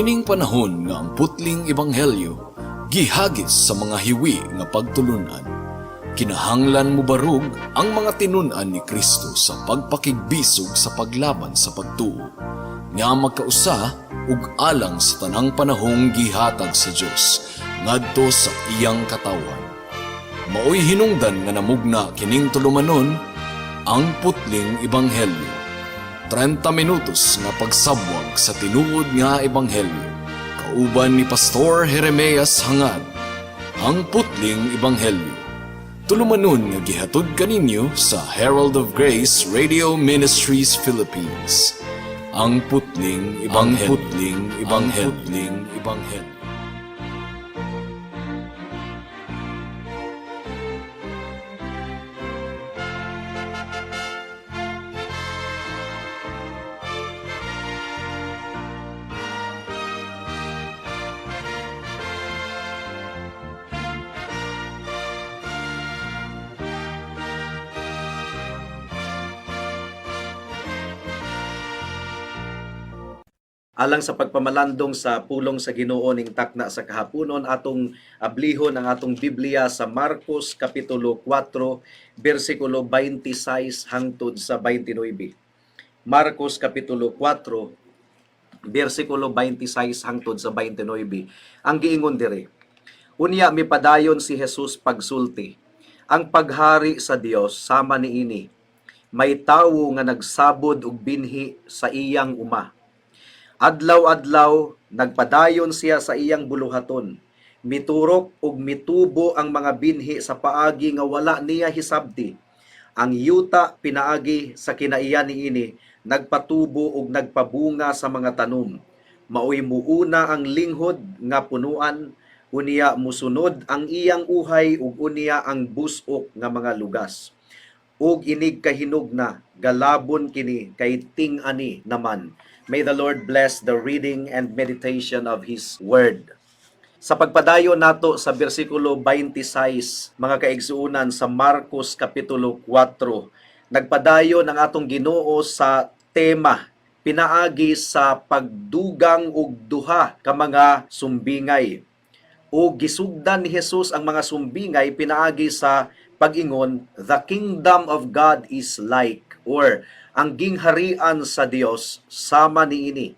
Niining panahon nga ang putling ebanghelyo gihagis sa mga hiwi nga pagtulunan, kinahanglan mobarog ang mga tinun-an ni Kristo sa pagpakigbisog sa paglaban sa pagtuo nga magkausa ug alang sa tanang panahong gihatag sa Dios ngadto sa iyang katawhan. Maoy hinungdan nga namugna kining tulumanon, Ang Putling Ebanghelyo. 30 minutos nga pagsabwag sa tinuod nga ebanghelyo. Kauban ni Pastor Jeremias Hangad. Ang Putling Ebanghelyo. Tulumanon nga gihatod kaninyo sa Herald of Grace Radio Ministries Philippines. Ang Putling Ebanghelyo. Ang Putling Ebanghelyo. Ang Putling Ebanghelyo. Alang sa pagpamalandong sa pulong sa Ginoo ning takna sa kahaponon, atong ablihon ang atong Biblia sa Marcos kapitulo 4 bersikulo 26 hangtod sa 29. Marcos kapitulo 4 bersikulo 26 hangtod sa 29. Ang giingon diri: Unya mipadayon si Jesus pagsulti. Ang paghari sa Dios sama niini. May tawo nga nagsabod og binhi sa iyang uma. Adlaw-adlaw nagpadayon siya sa iyang buluhaton. Miturok ug mitubo ang mga binhi sa paagi nga wala niya hisabti. Ang yuta pinaagi sa kinaiya niini nagpatubo ug nagpabunga sa mga tanom. Maoy muuna ang linghod nga punuan, unya musunod ang iyang uhay ug unya ang busok nga mga lugas. Ug inig kahinog na, galabon kini kay ting-ani naman. May the Lord bless the reading and meditation of His Word. Sa pagpadayon nato sa bersikulo 26, mga kaigsuonan, sa Marcos Kapitulo 4, nagpadayon ang atong Ginoo sa tema pinaagi sa pagdugang og duha ka mga sumbingay. O gisugdan ni Jesus ang mga sumbingay pinaagi sa pag-ingon, "The kingdom of God is like," or ang gingharian sa Dios sama niini.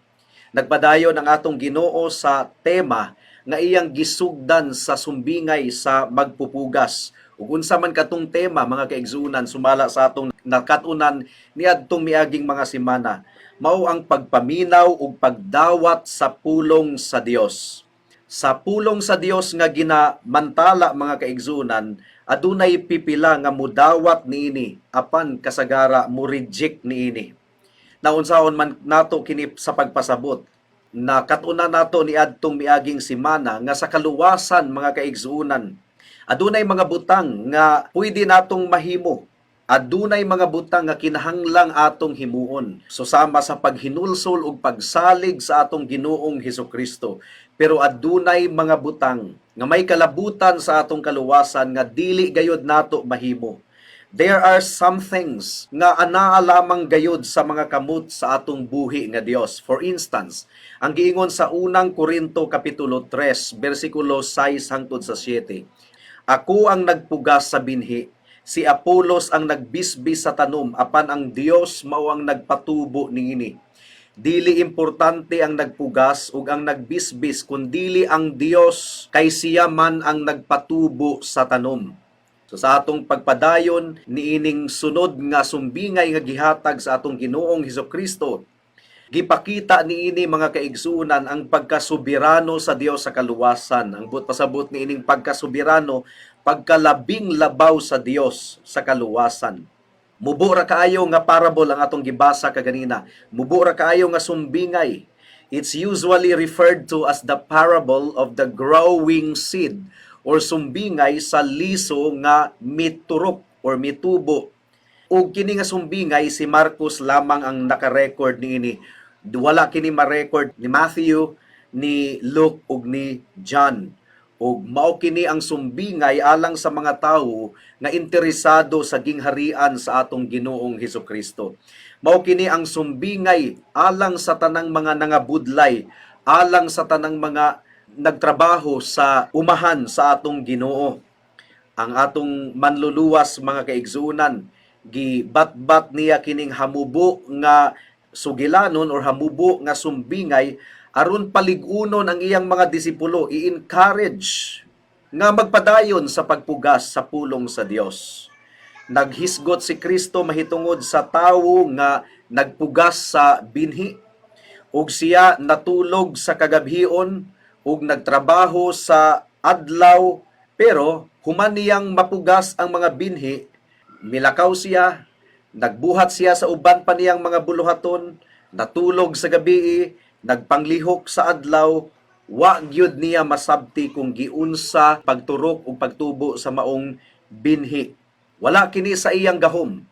Nagpadayon ang atong Ginoo sa tema nga iyang gisugdan sa sumbingay sa magpupugas. Ug unsa man katong tema, mga kaigsuonan, sumala sa atong nakat-unan niadtong miaging mga semana, mao ang pagpaminaw ug pagdawat sa pulong sa Dios. Sa pulong sa Dios nga ginamantala, mga kaigsuonan, adunay pipila nga mudawat niini apan kasagara mo reject niini. Naunsaon man nato kini sa pagpasabot? Nakatuna nato ni adtong miaging semana nga sa kaluwasan, mga kaigsuonan, adunay mga butang nga pwede natong mahimo, adunay mga butang nga kinahanglang atong himuon. So sama sa paghinulsol ug pagsalig sa atong Ginoong Hesukristo. Pero adunay mga butang nga may kalabutan sa atong kaluwasan nga dili gayod nato mahimo. There are some things nga anaa lamang gayod sa mga kamot sa atong buhi nga Dios. For instance, ang giingon sa Unang Korinto kapitulo 3 bersikulo 6 hangtod sa 7. Ako ang nagpugas sa binhi, si Apolos ang nagbisbis sa tanom, apan ang Dios mao ang nagpatubo niini. Dili importante ang nagpugas ug ang nagbisbis, kundili ang Dios, kay siya man ang nagpatubo sa tanom. So sa atong pagpadayon niining sunod nga sumbingay nga gihatag sa atong Ginoong Hesukristo, gipakita niini, mga kaigsuonan, ang pagkasubirano sa Dios sa kaluwasan. Ang buot pasabot niining pagkasubirano, pagkalabing labaw sa Dios sa kaluwasan. Mubo ra kaayo nga parable ang atong gibasa kaganina. Mubo ra kaayo nga sumbingay. It's usually referred to as the parable of the growing seed or sumbingay sa liso nga miturok or mitubo. Ug kini nga sumbingay, si Marcos lamang ang naka-record niini. Wala kini ma-record ni Matthew, ni Luke ug ni John. Ug mao kini ang sumbingay alang sa mga tawo nga interesado sa gingharian sa atong Ginoong Hesukristo. Mao kini ang sumbingay alang sa tanang mga nangabudlay alang sa tanang mga nagtrabaho sa umahan sa atong Ginoo. Ang atong Manluluwas, mga kaigsuonan, gibatbat niya kining hamubo nga sugilanon or hamubo nga sumbingay aron palig-unon ang iyang mga disipulo, i-encourage nga magpadayon sa pagpugas sa pulong sa Dios. Naghisgot si Kristo mahitungod sa tawo nga nagpugas sa binhi ug siya natulog sa kagabhion ug nagtrabaho sa adlaw, pero human niyang mapugas ang mga binhi, milakaw siya, nagbuhat siya sa uban pa niyang mga buluhaton, natulog sa gabii, nagpanglihok sa adlaw. Wa gyud niya masabti kung giunsa pagturok ug pagtubo sa maong binhi. Wala kini sa iyang gahom.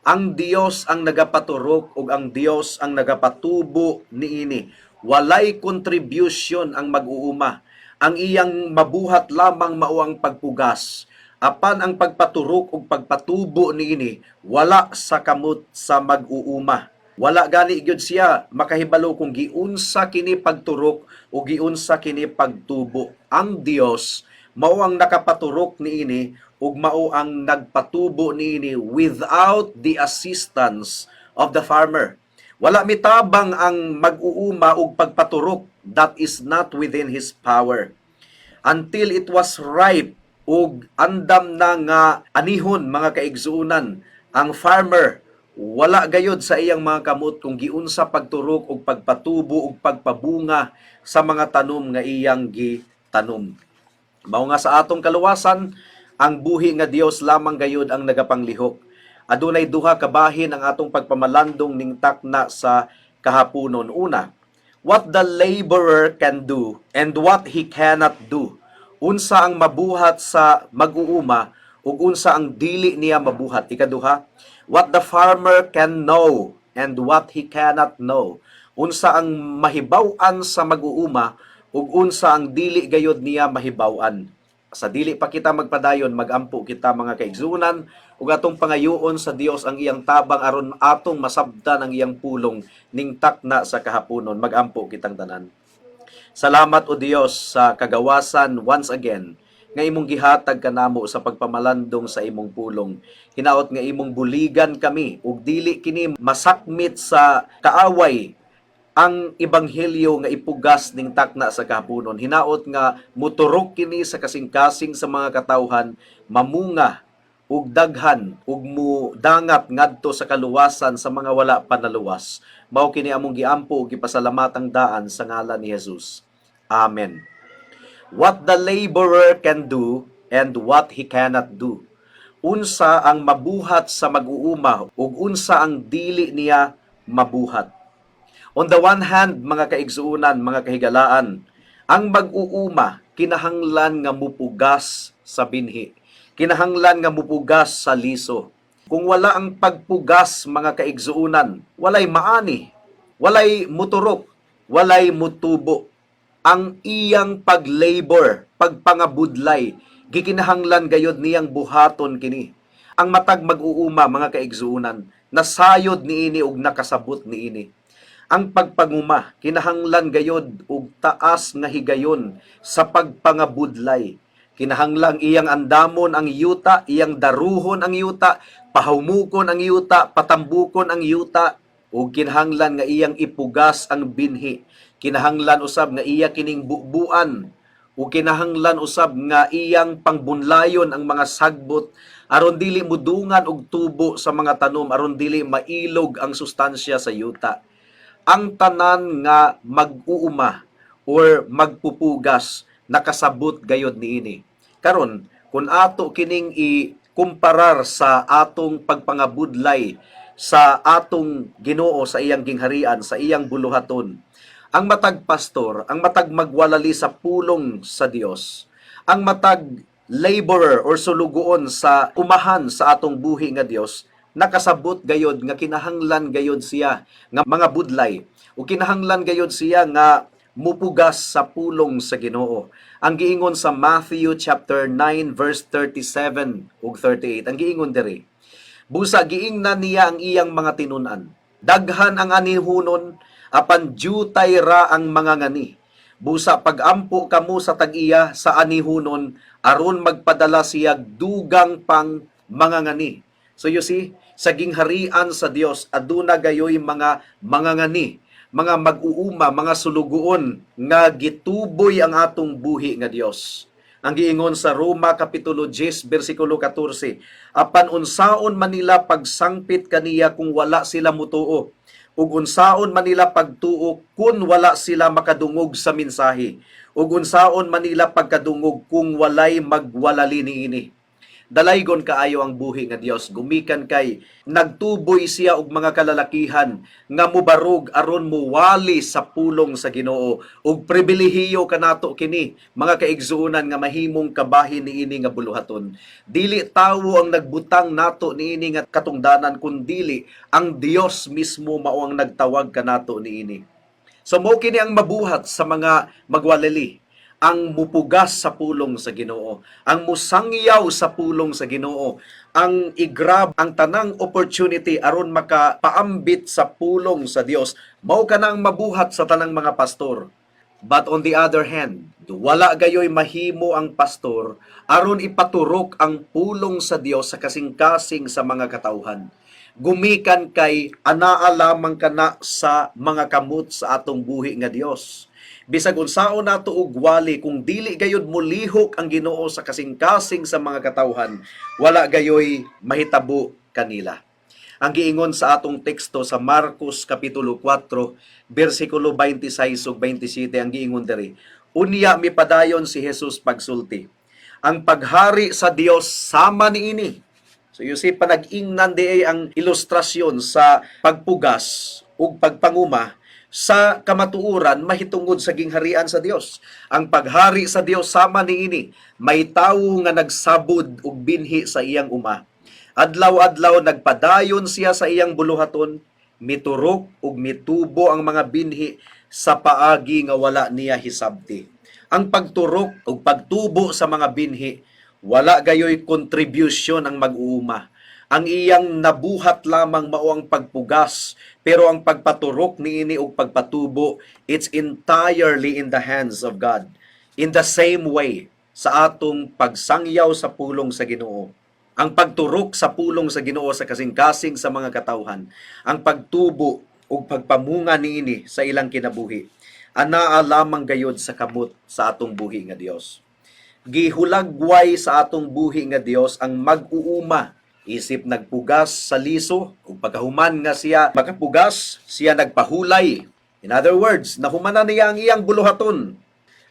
Ang Dios ang nagapaturok ug ang Dios ang nagapatubo niini. Walay contribution ang mag-uuma. Ang iyang mabuhat lamang mao ang pagpugas. Apan ang pagpaturok ug pagpatubo niini, wala sa kamot sa mag-uuma. Wala gani gyud siya makahibalo kung giunsa kini pagturok o giunsa kini pagtubo. Ang Dios mao ang nakapaturok niini ug mao ang nagpatubo niini without the assistance of the farmer. Wala mitabang ang mag-uuma og pagpaturok. That is not within his power. Until it was ripe ug andam na nga anihon, mga kaigsuonan, ang farmer, wala gayod sa iyang mga kamot kung giunsa pagturok ug pagpatubo ug pagpabunga sa mga tanom nga iyang gitanom. Mao nga sa atong kaluwasan, ang buhi nga Dios lamang gayud ang nagapanglihok. Adunay duha ka bahin ang atong pagpamalandong ning takna sa kahaponon. Una, what the laborer can do and what he cannot do. Unsa ang mabuhat sa mag-uuma ug unsa ang dili niya mabuhat. Ikaduha, what the farmer can know and what he cannot know. Unsa ang mahibaw-an sa mag-uuma ug unsa ang dili gayod niya mahibaw-an. Sa dili pa kita magpadayon, magampo kita, mga kaigsuonan, ug atong pangayoon sa Dios ang iyang tabang aron atong masabtan ang iyang pulong ning takna sa kahaponon. Magampo kitang tanan. Salamat, O Dios, sa kagawasan once again nga imong gihatag kanamo sa pagpamalandong sa imong pulong. Hinaot nga imong buligan kami ug dili kini masakmit sa kaaway ang ebanghelyo nga ipugas ning takna sa kahaponon. Hinaot nga muturok kini sa kasing-kasing sa mga katawhan, mamunga ug daghan ug mudangat ngadto sa kaluwasan sa mga wala pa naluwas. Mao kini among giampo ug gipasalamatang daan sa ngalan ni Jesus. Amen. What the laborer can do and what he cannot do. Unsa ang mabuhat sa mag-uuma ug unsa ang dili niya mabuhat. On the one hand, mga kaigsuonan, mga kahigalaan, ang mag-uuma kinahanglan nga mupugas sa binhi. Kinahanglan nga mupugas sa liso. Kung wala ang pagpugas, mga kaigsuonan, walay maani, walay muturok, walay mutubo. Ang iyang pag-labor, pagpangabudlay, gikinahanglan gayod niyang buhaton kini. Ang matag mag-uuma, mga kaigsuonan, nasayod niini ug nakasabot niini. Ang pagpanguma, kinahanglan gayod og taas nga higayon sa pagpangabudlay. Kinahanglang iyang andamon ang yuta, iyang daruhon ang yuta, pahumukon ang yuta, patambukon ang yuta, ug kinahanglan nga iyang ipugas ang binhi. Kinahanglan usab nga iya kining bubuan ug kinahanglan usab nga iyang pangbunlayon ang mga sagbot aron dili mudungan og tubo sa mga tanom, aron dili mailog ang sustansya sa yuta. Ang tanan nga mag-uuma or magpupugas, nakasabot gayod niini. Karon, kung ato kining ikumparar sa atong pagpangabudlay sa atong Ginoo, sa iyang gingharian, sa iyang buluhaton, ang matag pastor, ang matag magwalali sa pulong sa Dios, ang matag laborer or sulugoon sa umahan sa atong buhi nga Dios, nakasabot gayod nga kinahanglan gayod siya nga mga budlay o kinahanglan gayod siya nga mupugas sa pulong sa Ginoo. Ang giingon sa Matthew chapter 9 verse 37 ug 38, ang giingon diri, "Busa giingnan niya ang iyang mga tinun-an, 'Daghan ang anihunon, apan jutay ra ang mga ngani. Busa pagampo kamo sa tag-iya sa anihunon aron magpadala siya dugang pang mangangani. So you see, sa gingharian sa Dios aduna gayoy mga mangangani, mga mag-uuma, mga sulugoon nga gituboy ang atong buhi nga Dios. Ang giingon sa Roma kapitulo 10 bersikulo 14, apan unsaon man nila pagsangpit kaniya kung wala sila mutuo? Ug unsaon man nila pagtuo kun wala sila makadungog sa mensahe? Ug unsaon man nila pagkadungog kung walay magwalali niini? Dalaygon kaayo ang buhi nga Dios gumikan kay nagtuboy siya og mga kalalakihan nga mubarog aron muwali sa pulong sa Ginoo, ug pribilehiyo kanato kini, mga kaigsuonan, nga mahimong kabahin niini nga buluhaton. Dili tawo ang nagbutang nato niini nga katungdanan, kundili ang Dios mismo mao ang nagtawag kanato niini. So mao kini ang mabuhat sa mga magwalali: ang mupugas sa pulong sa Ginoo, ang musangyaw sa pulong sa Ginoo, ang i-grab ang tanang opportunity aron makapaambit sa pulong sa Dios. Mao kana ang mabuhat sa tanang mga pastor. But on the other hand, wala gayoy mahimo ang pastor aron ipaturok ang pulong sa Dios sa kasing-kasing sa mga katawhan, gumikan kay anaa lamang kana sa mga kamot sa atong buhi nga Dios. Bisag unsaon nato og wali, kung dili gayud mulihok ang Ginoo sa kasing-kasing sa mga katawhan, wala gayoy mahitabo kanila. Ang giingon sa atong teksto sa Marcos kapitulo 4 bersikulo 26 ug 27, ang giingon diri, unya mipadayon si Jesus pagsulti, "Ang paghari sa Dios sama niini." So you see, panag-ingnan di ang ilustrasyon sa pagpugas ug pagpanguma sa kamatuoran mahitungod sa gingharian sa Dios. "Ang paghari sa Dios sama niini: may tawo nga nagsabod og binhi sa iyang uma. Adlaw-adlaw nagpadayon siya sa iyang buluhaton, miturok ug mitubo ang mga binhi sa paagi nga wala niya hisabti." Ang pagturok ug pagtubo sa mga binhi, wala gayoy contribution ang mag-uuma. Ang iyang nabuhat lamang mao ang pagpugas, pero ang pagpaturok niini ug pagpatubo, it's entirely in the hands of God. In the same way, sa atong pagsangyaw sa pulong sa Ginoo, ang pagturok sa pulong sa Ginoo sa kasing-kasing sa mga katawhan, ang pagtubo ug pagpamunga niini sa ilang kinabuhi, anaa lamang gayod sa kamot sa atong buhi nga Dios. Gihulagway sa atong buhi nga Dios ang mag-uuma isip nagpugas sa liso, ug pagkahuman nga siya makapugas, siya nagpahulay. In other words, nahumanan niya ang iyang buluhaton.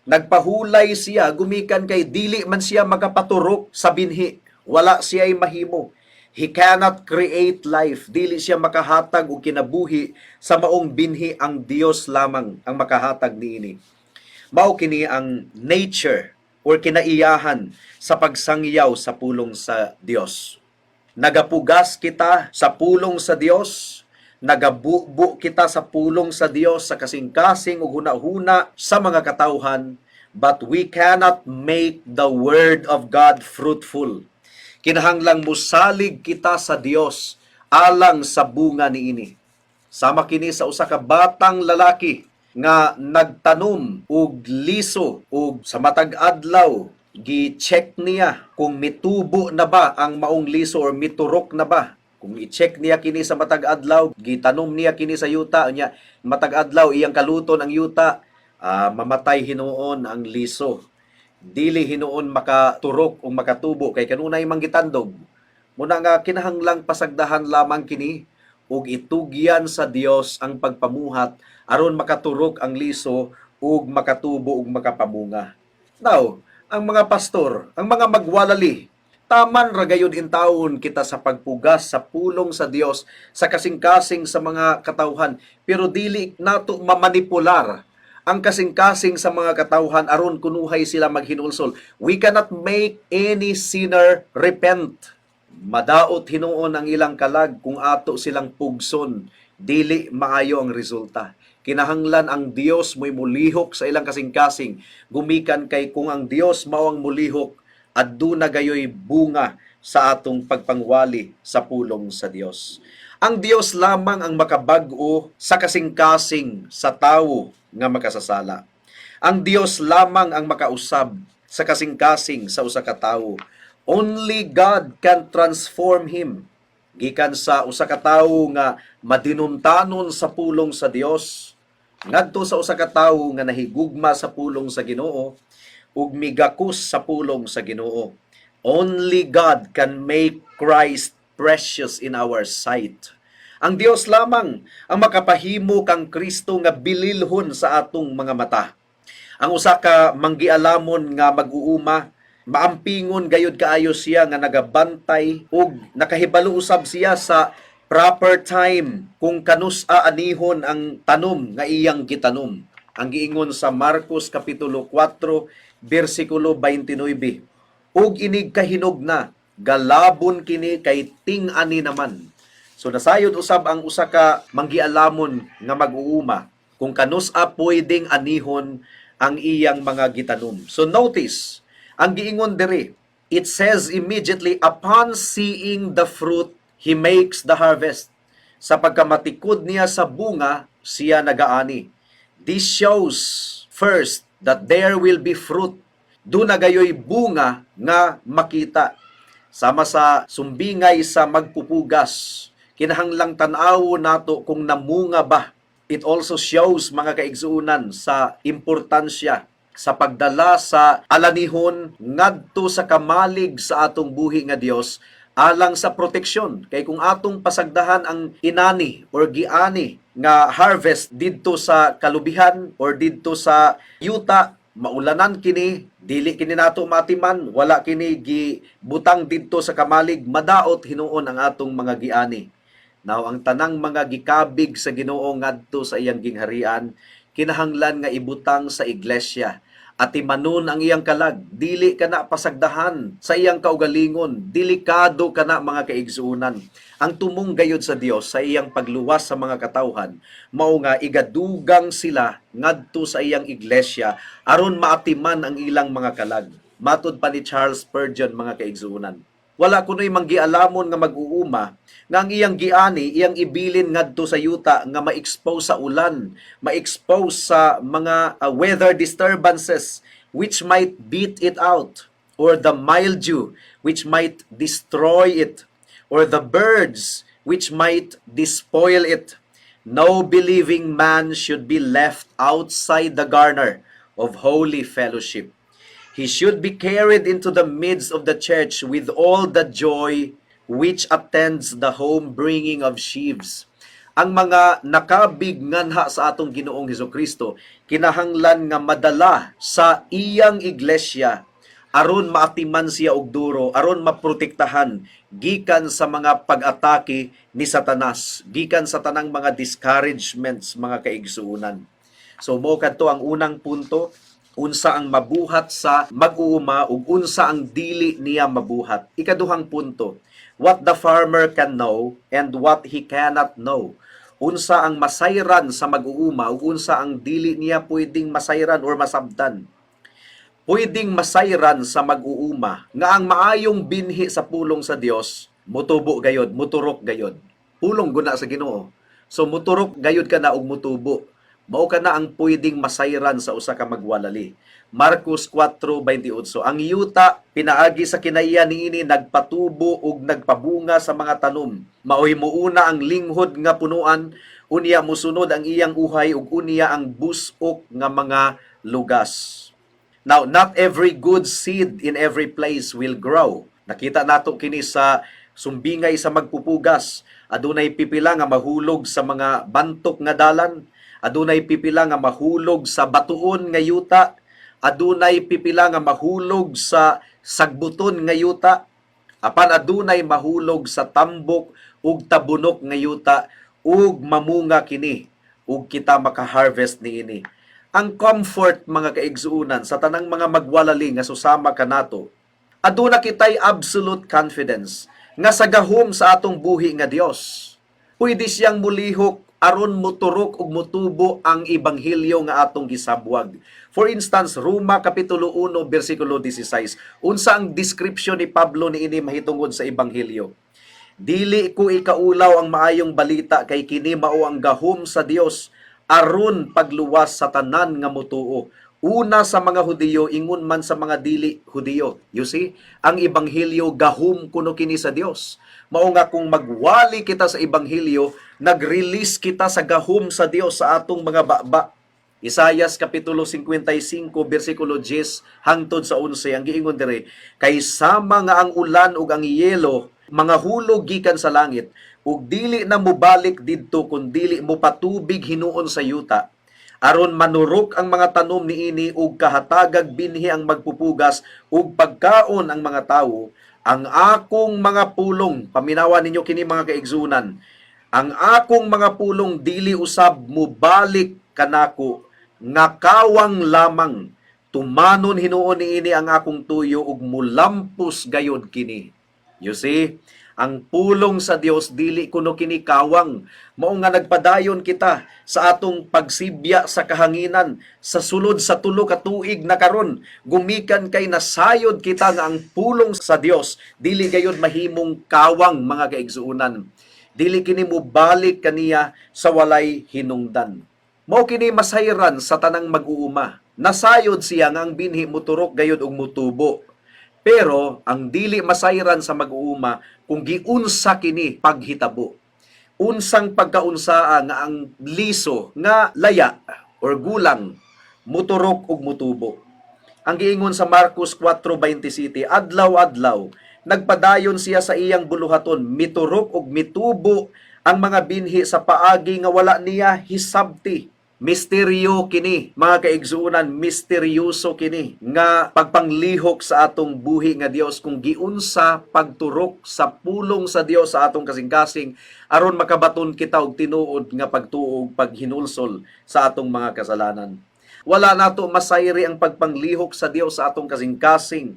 Nagpahulay siya gumikan kay dili man siya makapaturok sa binhi. Wala siya mahimo. He cannot create life. Dili siya makahatag og kinabuhi sa maong binhi. Ang Dios lamang ang makahatag niini. Mao kini ang nature or kinaiyahan sa pagsangyaw sa pulong sa Dios. Nagapugas kita sa pulong sa Dios, nagabubo kita sa pulong sa Dios sa kasing-kasing ug hunahuna sa mga katawhan, but we cannot make the word of God fruitful. Kinahanglang musalig kita sa Dios alang sa bunga niini. Sama kini sa usa ka batang lalaki nga nagtanom og liso, ug sa matag adlaw gi-check niya kung mitubo na ba ang maong liso or miturok na ba. Kung i-check niya kini sa matag adlaw, gitanom niya kini sa yuta, unya matag adlaw iyang kaluton ang yuta, mamatay hinuon ang liso. Dili hinuon makaturok o makatubo kay kanunay man gitandog. Muna nga kinahanglang pasagdahan lamang kini ug itugyan sa Dios ang pagpamuhat aron makaturok ang liso ug makatubo ug makapamunga. Now, ang mga pastor, ang mga magwalali, taman ra gayud intawon kita sa pagpugas sa pulong sa Dios sa kasing-kasing sa mga katawhan, pero dili nato mamanipular ang kasing-kasing sa mga katawhan aron kunuhay sila maghinulsol. We cannot make any sinner repent. Madaot hinuon ang ilang kalag kung ato silang pugson. Dili maayo ang resulta. Kinahanglan ang Dios mo'y mulihok sa ilang kasing-kasing gumikan kay kung ang Dios mao ang mulihok, aduna gayoy bunga sa atong pagpangwali sa pulong sa Dios. Ang Dios lamang ang makabag-o sa kasing-kasing sa tawo nga makasasala. Ang Dios lamang ang makausab sa kasing-kasing sa usa ka tawo. Only God can transform him. Gikan sa usa ka tawo nga madinumtanon sa pulong sa Dios ngadto sa usa ka tawo nga nahigugma sa pulong sa Ginoo ug migakus sa pulong sa Ginoo. Only God can make Christ precious in our sight. Ang Dios lamang ang makapahimo kang Kristo nga bililhon sa atong mga mata. Ang usa ka manggialamon nga mag-uuma, maampingon gayud kaayo siya nga nagabantay ug nakahibalo usab siya sa proper time kung kanus-a anihon ang tanom nga iyang gitanom. Ang giingon sa Marcos kapitulo 4 bersikulo 29: "Ug inig kahinog na, galabon kini kay ting-ani naman." So nasayod usab ang usa ka manggialamon nga mag-uuma kung kanus-a pwedeng anihon ang iyang mga gitanom. So notice, ang giingon diri, it says immediately upon seeing the fruit, he makes the harvest. Sa pagkamatikod niya sa bunga, siya nagaani. This shows first that there will be fruit. Duna gayoy bunga nga makita. Sama sa sumbingay sa magpupugas, kinahanglang tan-awo nato kung namunga ba. It also shows, mga kaigsuonan, sa importansya sa pagdala sa alanihon ngadto sa kamalig sa atong buhi nga Dios alang sa proteksyon, kay kung atong pasagdahan ang inani or giani nga harvest didto sa kalubihan or didto sa yuta, maulanan kini, dili kini nato matiman, wala kini gibutang didto sa kamalig, madaot hinuon ang atong mga giani. Now, ang tanang mga gikabig sa Ginoo ngadto sa iyang gingharian, kinahanglan nga ibutang sa iglesia. Atimanon ang iyang kalag, dili kana pasagdahan sa iyang kaugalingon, delikado kana, mga kaigsuonan. Ang tumong gayod sa Dios sa iyang pagluwas sa mga katawhan, mao nga igadugang sila ngadto sa iyang iglesia aron maatiman ang ilang mga kalag. Matod pa ni Charles Spurgeon, mga kaigsuonan, wala kuno'y manggialamon nga mag-uuma nga ang iyang giani iyang ibilin ngadto sa yuta nga ma-expose sa ulan, ma-expose sa mga weather disturbances which might beat it out, or the mildew which might destroy it, or the birds which might despoil it. No believing man should be left outside the garner of holy fellowship. He should be carried into the midst of the church with all the joy which attends the home bringing of sheaves. Ang mga nakabig nganha sa atong Ginoong Hesus Kristo kinahanglan nga madala sa iyang iglesia aron maatiman siya og duro, aron maprotektahan gikan sa mga pag-atake ni Satanas, gikan sa tanang mga discouragements, mga kaigsuonan. So mo kadto ang unang punto, unsa ang mabuhat sa mag-uuma ug unsa ang dili niya mabuhat. Ikaduhang punto, what the farmer can know and what he cannot know. Unsa ang masayran sa mag-uuma ug unsa ang dili niya pwedeng masayran or masabtan. Pwedeng masayran sa mag-uuma nga ang maayong binhi sa pulong sa Dios mutubo gayod, muturok gayod. Pulong guna sa Ginoo. So muturok gayod kana og mutubo. Mao kana ang pwedeng masayran sa usa ka magwalali. Marcos 4:28. Ang yuta pinaagi sa kinaiya niini nagpatubo ug nagpabunga sa mga tanom. Maoy muuna ang linghod nga punuan, unya musunod ang iyang uhay ug unya ang busok nga mga lugas. Now, not every good seed in every place will grow. Nakita nato kini sa sumbingay sa magpupugas. Adunay pipila nga mahulog sa mga bantok nga dalan. Adunay pipila nga mahulog sa batuon nga yuta. Adunay pipila nga mahulog sa sagbuton nga yuta. Apan adunay mahulog sa tambok ug tabunok nga yuta ug mamunga kini ug kita maka-harvest niini. Ang comfort, mga kaigsuonan, sa tanang mga magwalali nga susama kanato, aduna kitay absolute confidence nga sa gahom sa atong buhi nga Dios, pwede siyang mulihok aron muturok ug mutubo ang ebanghelyo nga atong gisabwag. For instance, Roma kapitulo 1 bersikulo 16. Unsa ang description ni Pablo niini mahitungod sa ebanghelyo? "Dili ko ikaulaw ang maayong balita kay kini mao ang gahom sa Dios aron pagluwas sa tanan nga mutuo, Una sa mga Hudiyo, ingon man sa mga dili Hudiyo. You see, ang ebanghelyo, gahom kuno kini sa Dios. Mao nga kung magwali kita sa ebanghelyo, nag-release kita sa gahom sa Dios sa atong mga baba. Isayas kapitulo 55 bersikulo 10 hangtod sa 11, ang giingon dire, "Kay sama nga ang ulan ug ang yelo mga hulog gikan sa langit ug dili na mobalik didto kun dili mo patubig hinuon sa yuta, aron manurok ang mga tanom niini ug kahatagag binhi ang magpupugas ug pagkaon ang mga tawo, ang akong mga pulong," paminawa ninyo kini, mga kaigsunan, "ang akong mga pulong dili usab mobalik kanako nga kawang lamang. Tumanon hinuon niini ang akong tuyo ug mulampos gayod kini." You see, ang pulong sa Dios, dili kuno kini kawang. Mao nga nagpadayon kita sa atong pagsibya sa kahanginan sa sulod sa 3 ka tuig na karon, gumikan kay nasayod kita nga ang pulong sa Dios dili gayod mahimong kawang, mga kaigsuonan. Dili kini mobalik kaniya sa walay hinungdan. Mao kini masayran sa tanang mag-uuma. Nasayod siya nga ang binhi muturok gayod og mutubo. Pero ang dili masayran sa mag-uuma, kung giunsa kini paghitabo. Unsang pagkaunsaa nga ang liso nga laya or gulang muturok og mutubo? Ang giingon sa Marcos 4:27, adlaw-adlaw nagpadayon siya sa iyang buluhaton, miturok og mitubo ang mga binhi sa paagi nga wala niya hisabti. Misteryo kini, mga kaigsuonan, misteryoso kini nga pagpanglihok sa atong buhi nga Dios kung giunsa pagturok sa pulong sa Dios sa atong kasing-kasing aron makabaton kita og tinuod nga pagtuo ug paghinulsol sa atong mga kasalanan. Wala nato masayri ang pagpanglihok sa Dios sa atong kasing-kasing.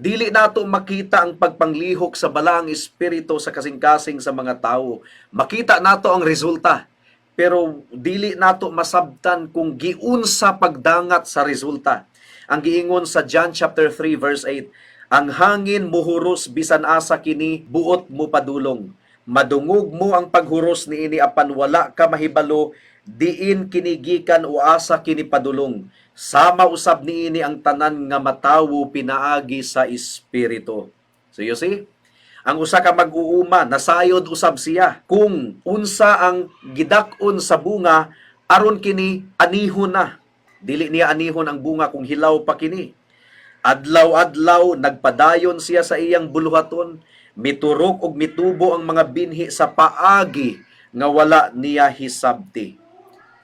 Dili nato makita ang pagpanglihok sa Balaang Espiritu sa kasing-kasing sa mga tao. Makita nato ang resulta, pero dili nato masabtan kung giunsa pagdangat sa resulta. Ang giingon sa John chapter 3 verse 8, "Ang hangin muhuros bisan asa kini buot mopadulong. Madungog mo ang paghuros niini apan wala ka mahibalo diin kini gikan o asa kini padulong. Sama usab niini ang tanan nga matawo pinaagi sa Espiritu." So you see, ang usa ka mag-uuma, nasayod usab siya kung unsa ang gidak-on sa bunga aron kini anihon na. Dili niya anihon ang bunga kung hilaw pa kini. Adlaw-adlaw nagpadayon siya sa iyang buluhaton, miturok og mitubo ang mga binhi sa paagi nga wala niya hisabti.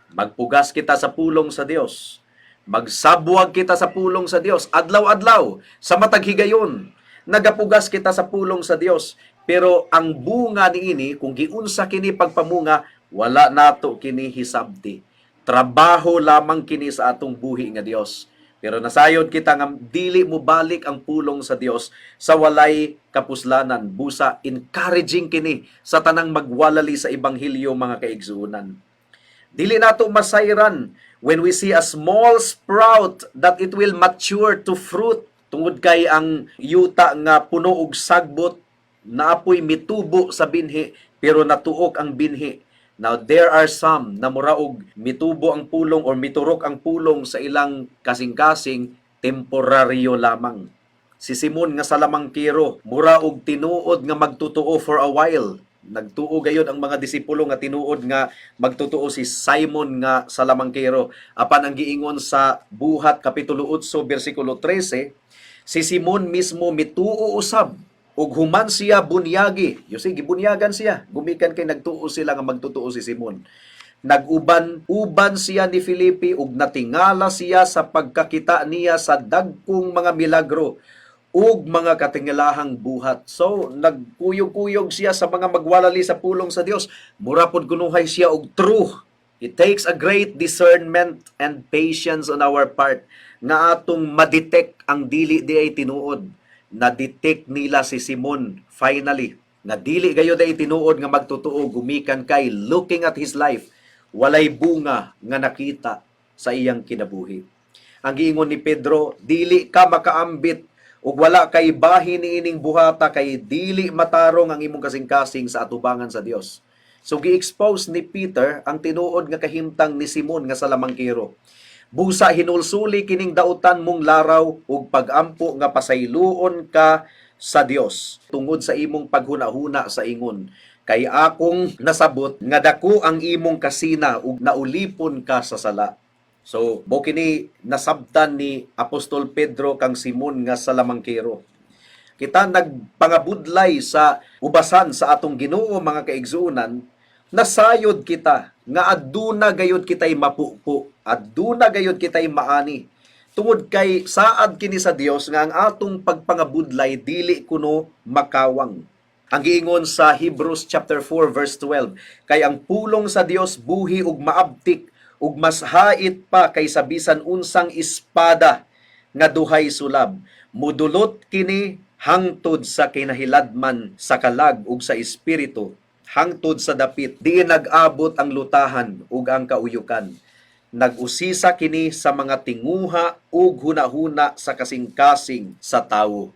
Magpugas kita sa pulong sa Dios. Magsabwag kita sa pulong sa Dios adlaw-adlaw, sa matag higayon. Nagapugas kita sa pulong sa Dios, pero ang bunga niini, kung giunsa kini pagpamunga, wala nato kini hisabti. Trabaho lamang kini sa atong buhi nga Dios. Pero nasayod kita nga dili mo balik ang pulong sa Dios sa walay kapuslanan. Busa encouraging kini sa tanang magwalali sa ebanghelyo, mga kaigsuonan. Dili nato masayran when we see a small sprout that it will mature to fruit, tungod kay ang yuta nga puno og sagbot, naapoy mitubo sa binhi, pero natuok ang binhi. Now there are some na mura og mitubo ang pulong or miturok ang pulong sa ilang kasing-kasing, temporaryo lamang. Si Simon nga salamangkero, mura og tinuod nga magtotoo for a while. Nagtuo gayod ang mga disipulo nga tinuod nga magtotoo si Simon nga salamangkero. Apan ang giingon sa Buhat kapitulo 8 bersikulo 13, si Simon mismo mituo usab ug human siya bunyagi. You see, gibunyagan siya gumikan kay nagtuo sila nga magtotoo si Simon. Nag-uban-uban siya ni Felipe ug natingala siya sa pagkakita niya sa dagkong mga milagro ug mga katingalahang buhat. So, nagkuyog-kuyog siya sa mga magwalali sa pulong sa Dios. Mura pod kunuhay siya og true. It takes a great discernment and patience on our part nga atong madetect ang dili diay tinuod. Na-detect nila si Simon finally nga dili gayod ay tinuod nga magtotoo gumikan kay looking at his life, walay bunga nga nakita sa iyang kinabuhi. Ang giingon ni Pedro, "Dili ka makaambit ug wala kay bahin niining buhata kay dili matarong ang imong kasing-kasing sa atubangan sa Dios." So gi-expose ni Peter ang tinuod nga kahimtang ni Simon nga salamangkero. Busa hinulsuli kining dautan mong laraw ug pagampo nga pasayloon ka sa Dios tungod sa imong paghunahuna sa ingon, kay akong nasabot nga dako ang imong kasina ug naulipon ka sa sala. So, mao kini nasabtan ni Apostol Pedro kang Simon nga salamangkero. Kita nagpangabudlay sa ubasan sa atong Ginoo, mga kaigsuonan, nasayod kita nga aduna gayud kitay mapupo, aduna gayud kitay maani. Tungod kay saad kini sa Dios nga ang atong pagpangabudlay dili kuno makawang. Ang giingon sa Hebrews chapter 4 verse 12, kay ang pulong sa Dios buhi ug maabtik ug mas hait pa kaysa bisan unsang espada nga duhay sulab. Mudulot kini hangtod sa kinahiladman sa kalag ug sa espiritu, hangtod sa dapit diin nag-abot ang lutahan ug ang kauyukan. Nag-usisa kini sa mga tinguha ug hunahuna sa kasing-kasing sa tawo.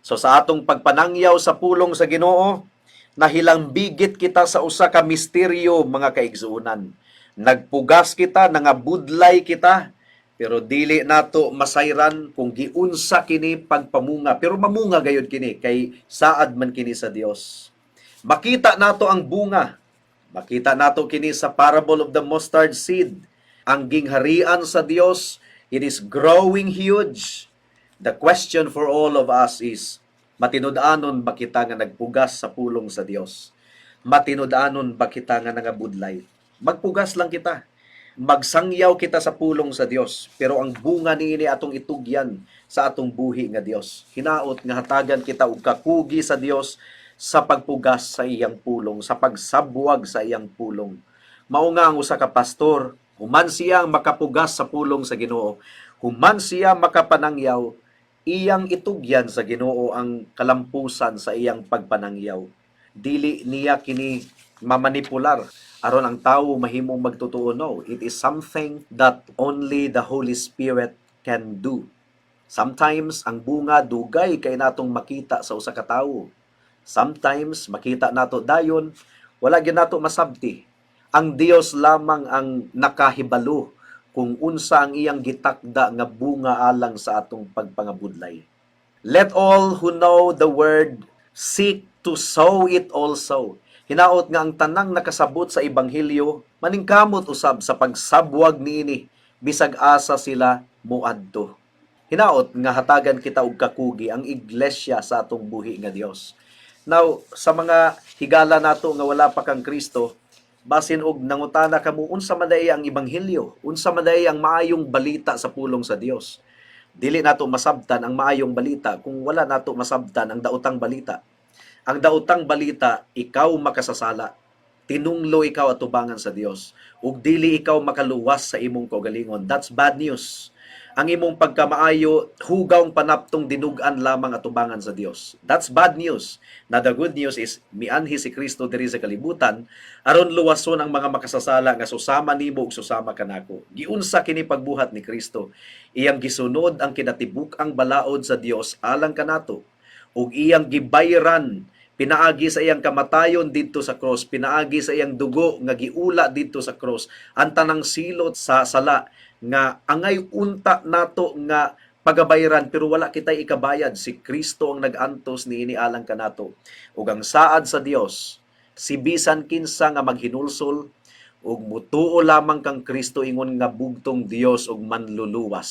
So sa atong pagpanangyaw sa pulong sa Ginoo, nahilambigit kita sa usa ka misteryo, mga kaigsuonan. Nagpugas kita, nangabudlay kita, pero dili nato masayran kung giunsa kini pagpamunga. Pero mamunga gayud kini kay saad man kini sa Dios. Makita nato ang bunga. Makita nato kini sa parable of the mustard seed. Ang gingharian sa Dios, it is growing huge. The question for all of us is, matinud-anon ba kita nga nagpugas sa pulong sa Dios? Matinud-anon ba kita nga nangabudlay? Magpugas lang kita. Magsangyaw kita sa pulong sa Dios, pero ang bunga niini atong itugyan sa atong buhi nga Dios. Hinaot nga hatagan kita og kakugi sa Dios sa pagpugas sa iyang pulong, sa pagsabwag sa iyang pulong. Mao nga ang usa ka pastor, human siya ang makapugas sa pulong sa Ginoo, human siya makapanangyaw, iyang itugyan sa Ginoo ang kalampusan sa iyang pagpanangyaw. Dili niya kini mamanipular aron ang tawo mahimong magtotoo. No, it is something that only the Holy Spirit can do. Sometimes ang bunga dugay kay natong makita sa usa ka tawo. Sometimes makita nato dayon, wala gyud nato masabti. Ang Dios lamang ang nakahibalo kung unsa ang iyang gitakda nga bunga alang sa atong pagpangabudlay. Let all who know the word seek to sow it also. Hinaot nga ang tanang nakasabot sa ebanghelyo maningkamot usab sa pagsabwag niini bisag asa sila moadto. Hinaot nga hatagan kita og kakugi ang iglesia sa atong buhi nga Dios. Now, sa mga higala nato nga wala pa kang Kristo, basin og nangutana kamo unsa man diay ang ebanghelyo, unsa man diay ang maayong balita sa pulong sa Dios. Dili nato masabtan ang maayong balita kung wala nato masabtan ang daotang balita. Ang daotang balita, ikaw makasasala. Tinunglo ikaw atubangan sa Dios. Ug dili ikaw makaluwas sa imong kaugalingon. That's bad news. Ang imong pagkamaayo, hugawng panaptong dinug-an lamang atubangan sa Dios. That's bad news. Now the good news is mianhi si Kristo diri sa kalibutan aron luwason ang mga makasasala nga susama nimo ug susama kanako. Giunsa kini pagbuhat ni Kristo? Iyang gisunod ang kinatibuk-ang balaod sa Dios alang kanato ug iyang gibayran pinaagi sa iyang kamatayon didto sa cross, pinaagi sa iyang dugo nga giula didto sa cross, ang tanang silot sa sala nga angay unta nato nga pagabayran pero wala kitay ikabayad. Si Kristo ang nag-antos niini alang kanato. Ug ang saad sa Dios, si bisan kinsa nga maghinulsol ug mutuo lamang kang Kristo ingon nga bugtong Dios ug manluluwas,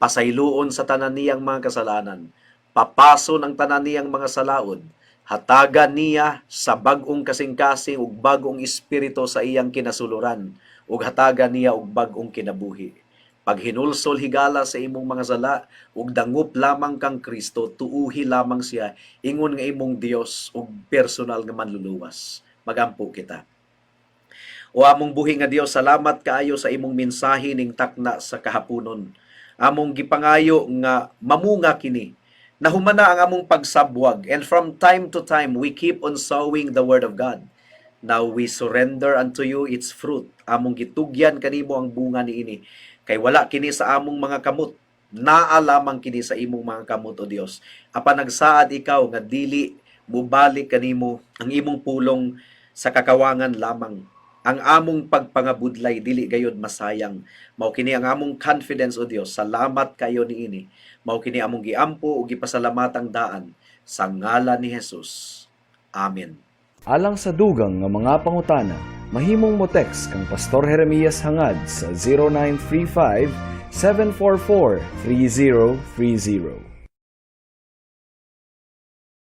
pasayloon sa tanan niyang mga kasalanan, papason ang tanan niyang mga salaod, hatagan niya sa bag-ong kasing-kasing ug bag-ong espiritu sa iyang kinasuluran, ug hatagan niya og bag-ong kinabuhi. Paghinulsol, higala, sa imong mga sala ug dangop lamang kang Kristo, tuuhi lamang siya ingon nga imong Dios ug personal nga manluluwas. Magampo kita. O among buhi nga Dios, salamat kaayo sa imong mensahe ning takna sa kahaponon. Among gipangayo nga mamunga kini. Nahumana ang among pagsabwag, and from time to time we keep on sowing the word of God. Now we surrender unto you its fruit. Among gitugyan kanimo ang bunga niini. Kay wala kini sa among mga kamot. Naa lamang kini sa imong mga kamot, O Dios. Apan nagsaad ikaw nga dili mubalik kanimo ang imong pulong sa kakawangan lamang. Ang among pagpangabudlay dili gayod masayang. Mao kini ang among confidence, O Dios. Salamat kayo niini. Mao kini among giampo ug gipasalamatang daan sa ngalan ni Jesus. Amen. Alang sa dugang nga mga pangutana, mahimong mo text kang Pastor Jeremias Hangad sa 0935 744 3030.